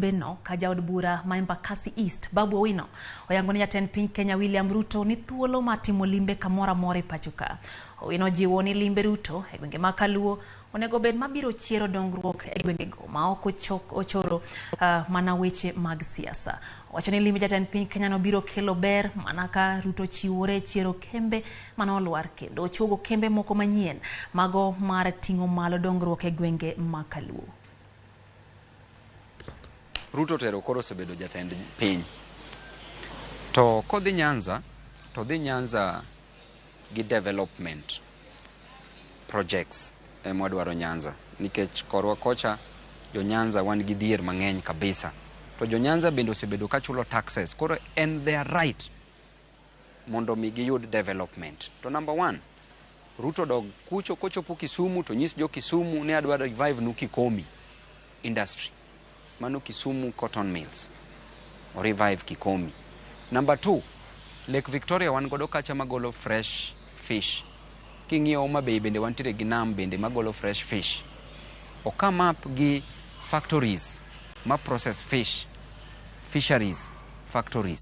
limbe no ka jaod bura ma Embakasi East Babu Owino oyango ni jatend piny Kenya William Ruto ni thuolo mar timo limbe kamoro amora e pacho ka. Owino jiwo ni limbe Ruto e gwenge ma Kaluo onego bed mabiro chiero dongruok e gwengego ma ok ochoro mana weche mag siasa. Owacho ni limbe jatend piny Kenya no biro kelo ber mana ka Ruto chiwore chiero kembe mane olwar kendo ochuogo kembe moko manyien mago mar ting'o malo dongruok e gwenge ma Kaluo. Ruto tero koro osebedo jatend piny. To kodhi Nyanza, to dhi Nyanza gi development projects ema wadwaro Nyanza. Nikech korwa kocha jo Nyanza wan gi dhier mang'eny kabisa. To jo Nyanza bende osebedo ka chulo taxes. Koro en their right mondo mi giyud development. To number one, Ruto dog kucho kochopo Kisumu to nyis jo Kisumu ni adwa revive nu Kikomi industry. Mano Kisumu Cotton Mills. O revive Kikomi. Number two, Lake Victoria wan godo kacha magolo fresh fish. King'iyo Homa Bay bende wantiere gi nam bende magolo fresh fish. O come up gi factories ma process fish, fisheries factories.